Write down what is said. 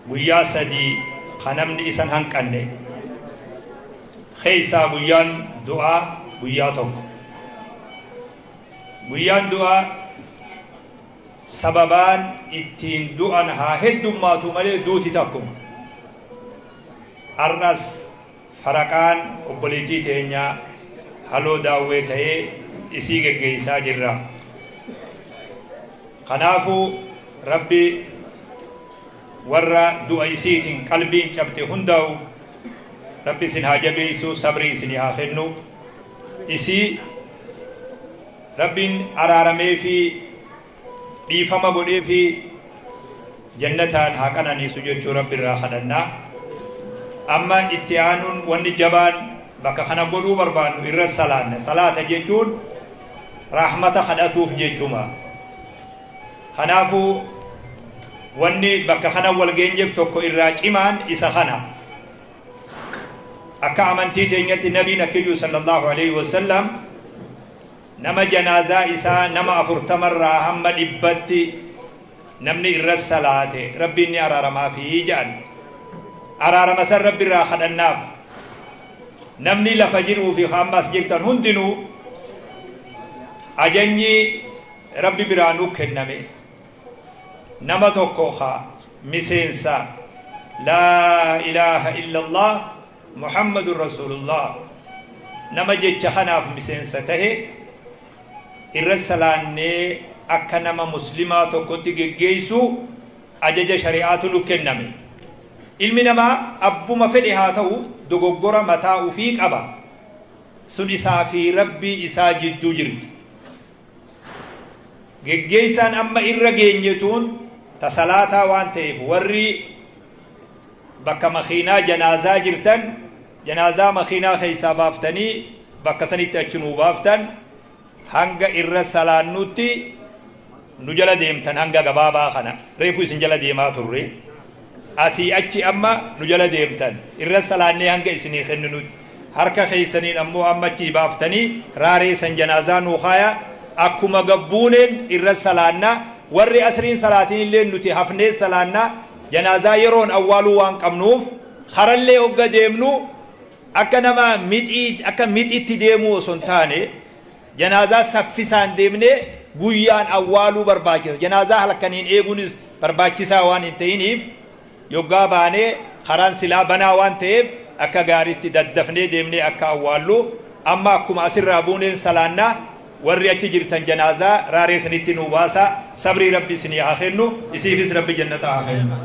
Guyyaa 3 ka namni isan hanqanne keessaa guyyaan du'aa guyyaa tokko. Guyyaan du'aa sababaan ittiin du'an haa heddummaatu malee duuti takkuma. Ar'as faraqaan obboleettii teenyaa Haloo Daawwee ta'ee isii geggeessaa jirra. Kanaafuu Rabbi warra du'a isiitiin qalbiin cabte hundaa'u Rabbi isin haa jabeessu, sabrii isinii haa kennu. Isii Rabbiin araarameefi dhiifama godheefi jannataan haa qananiisu jechuu Rabbi irraa kadhanna. Amma itti aanuun wanni jabaan bakka kana godhuu barbaannu irra salaanna. Salaata jechuun rahmata kadhatuuf jechuma. Kanaafuu wanni bakka kana wal geenyeef tokko irraa cimaan isa kana. Akka amantii teenyatti nabiin akka jiru sallallahu alaihi wasallam nama janaazaa isaa nama 40 irraa hamma 100tti namni irra salaate Rabbiin ni araaramaafi jedhan. Araarama san Rabbi irraa kadhannaaf. Namni lafa jiruu fi hamma as jirtan hundinuu ajanyi Rabbi biraa nu kenname nama tokko ka miseensa laa ilaaha illallah Muhammadun Rasuulullah nama jecha kanaaf miseensa tahe irra salaannee akka nama muslimaa tokkotti geggeessu ajaja shari'aatu nu kenname. Ilmi namaa abbuma fedhe haa ta'u dogoggora mataa ufii qaba. Sun isaa fi Rabbii isaa jidduu jirti. Geggeessaan amma irra geenye tun ta salaataa waan ta'eef warri bakka makiinaa janaazaa jirtan janaazaa makiinaa keessaa baaftanii bakka sanitti achi nuu baaftan, hanga irra salaannutti nu jala deemtan. Hanga gabaabaa kana reefu isin jala deemaa turre, asii achi amma nu jala deemtan irra salaannee hanga isinii kenninutti. Harka keessaniin ammoo amma achii baaftanii raaree san janaazaa nuu kaaya. Akkuma gabbuuneen irra salaanna. Warri asriin salaatiin illee nuti hafnee salaanna. Janaazaa yeroon awwaaluu waan qabnuuf karallee hogga deemnu akka nama mixii akka mixitti deemuu osoo hin taane janaazaa saffisaan deemnee guyyaan awwaaluu barbaachisa. Janaazaa halkaniin eeguunis barbaachisaa waan hin ta'iniif yoggaa baanee karaan silaa banaa waan ta'eef akka gaariitti daddafnee deemnee akka awwaallu. Amma akkuma asirraa buuneen salaannaa. Warri achi jirtan janaazaa raaree sanitti nuu baasa. Sabrii Rabbi isinii haa kennu, isiifis Rabbi jannata haa kennu.